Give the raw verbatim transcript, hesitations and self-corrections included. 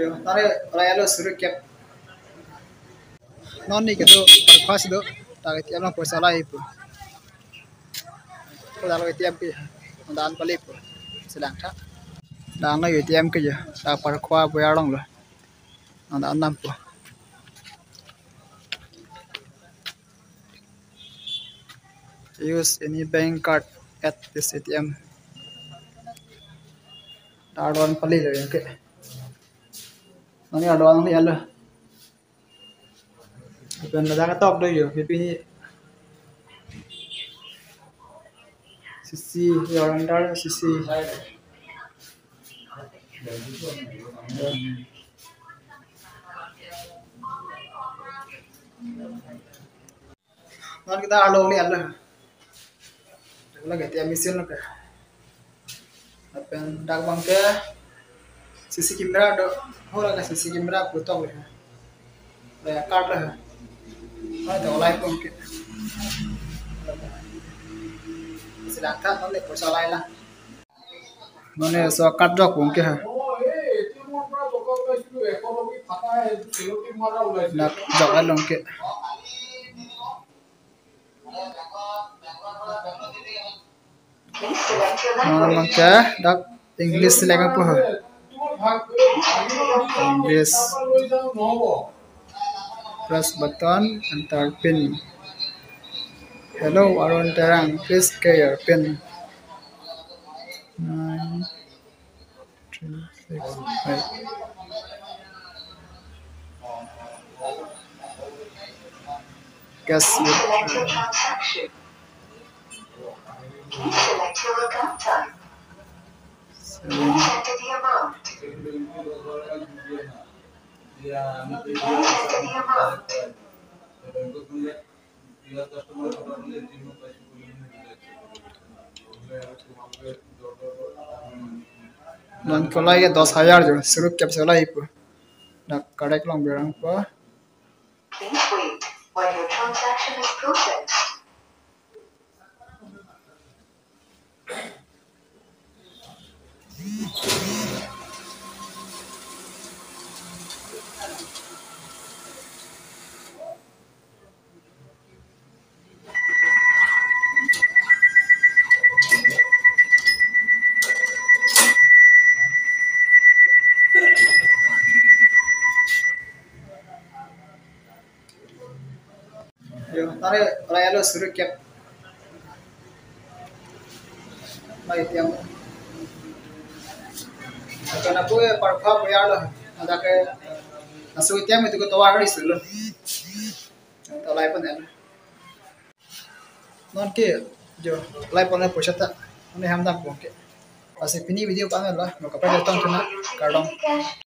Tare, rai alo suri kep. Non ni kedo, parkha si do, dak A T M along poisa lai pu. Ko dak lo A T M ke, non dan pali pu. Selang tha. Dan lo A T M ke jo, dak parkha pu arong lo. Non dan nam pu. Use any bank card at this A T M. Dak don pali lo ke. Non ni ardon ni alo. Pen ladak tok do jo, pini C C, your under C C. Non kita alo ni alo. Lagi A T M machine lo ke. Lapen dak abang ke C C camera do, ho lake C C camera putok le. Lake card le. Oi, to lai pon ke. Selang tha, non le poisa lai la. Non le so card jok pon ke ha. Dak jok along ke. Please select your language. Mangke dak English select apo ha. English. Press button, enter pin. Hello, Arun Terang. Please key your pin. Nine. Three, six, five. Guess. Please select your transaction. Please select your account type. Seven. Please enter the amount. Please enter the amount. Non kolai ke dos hajar jo, suri kep si lai pu. Dak card along berang pu. Please wait while your transaction is processed. Yo, tare rai alo suri kep. Mai tiang. Karena aku ya parkha bayar lah. Ada ke nasu tiang itu ketua hari sulu. Tolai pon ya. Non ke jo, lai pon poisa ta. Ini ham dam pon ke. Pasi pini video pangan lah, mau kapai datang kena kardom.